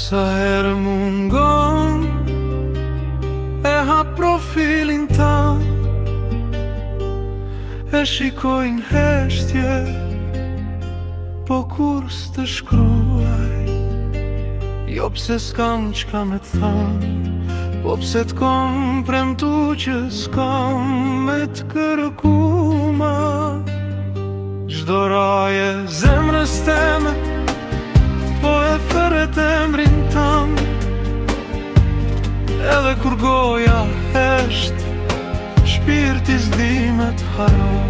Sa herë mungon E hap profilin tan E shikoj në heshtje Po kurrë s'të shkruaj Jo pse s'kam çka me të thanë Po pse të kom premtu që s'kam me të kërku ma Çdo rrahje zemrës teme Po e thërret emrin tam Edhe kur goja hesht Shpirti s'di me të harru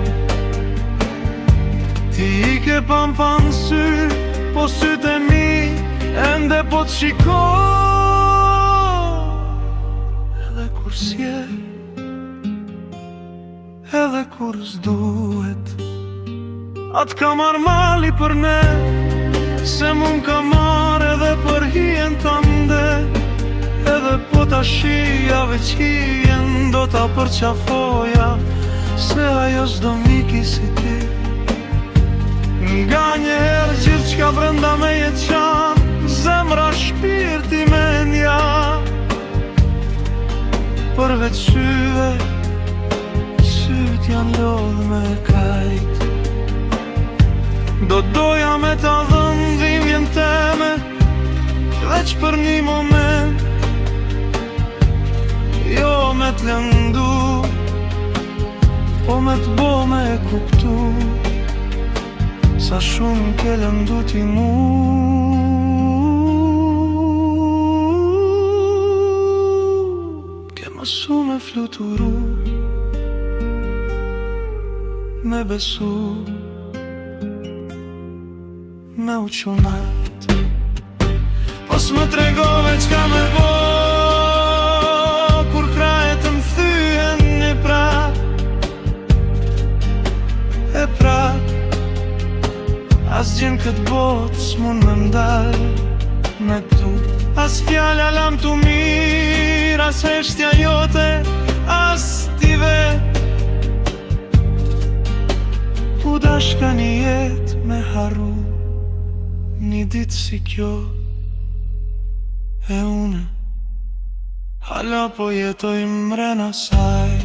Ti ike pa m'pa në sy Po sytë e mi Ende po të shikoj Edhe kur s'je Edhe kur s'duhet A t'ka marrë malli për ne Se mu m'ka marrë edhe për hijen tande Edhe po ta shihja veç hijen Do ta përqafoja Se ajo s'do m'iki si ti Nganjëherë gjithçka brenda meje qan Zemra, shpirti, mendja Përveç syve Sytë janë lodhë me kajt Do doja me ta dhënë dhimbjen teme Veç për një moment Jo me të lëndu Po me të bo me kuptu Sa shumë ke lëndu ti mu Ke mësu me fluturu Me besu Me u çu nalt Po s'më tregove çka me bo Kur krahët më thyhen e prap E prap Asgjë në këtë botë s'mund me m'ndal Me tu As fjala lamtumirë As heshtja jote As ti vet U dashka një jetë me harru Një ditë si kjo E une Hala po jetoj mrena saj.